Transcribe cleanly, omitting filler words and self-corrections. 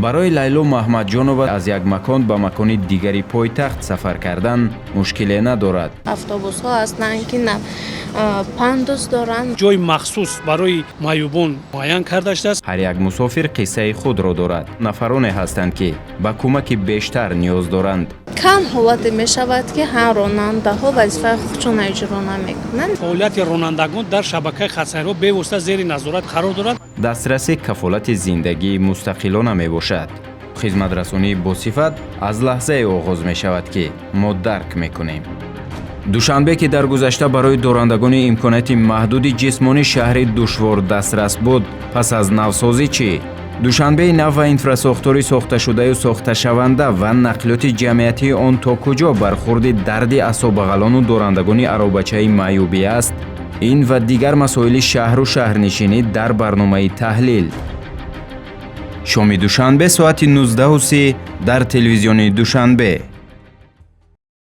Барои Лайло Маҳмадҷонова аз як макон ба макони дигари пойтахт сафар кардан мушкиле надорад. Автобусҳо ҳастанд, ки на пандус доранд. Ҷои махсус барои маъюбон муайян карда шудааст. Ҳар як мусофир қиссаи худро дорад. Нафароне ҳастанд, ки ба кӯмаки бештар ниёз доранд. Кам ҳолате мешавад, ки ҳам ронандаҳо вазифаи худшонро иҷро намекунанд. Фаъолияти ронандагон дар шабакаи хатсайрҳо бевосита зери назорат қарор дорад. Дастрасӣ кафолати зиндагии мустақилона мебошад. Хизматрасонии босифат аз лаҳзае оғоз мешавад, ки мо дарк мекунем. Душанбе, ки дар гузашта барои дорандагони имконияти маҳдуди ҷисмонӣ шаҳри душвор дастрас буд, пас аз навсозӣ чӣ? Душанбеи нав ва инфрасохтори сохташудаю сохташаванда ва нақлиёти ҷамъиятии он то куҷо бархурди дарди асобағалону дорандагони аробачаи маъюбӣ аст? Ин ва дигар масоили шаҳру шаҳрнишинӣ дар барномаи «Таҳлил» шоми душанбе соати 19:30 дар телевизиони Душанбе.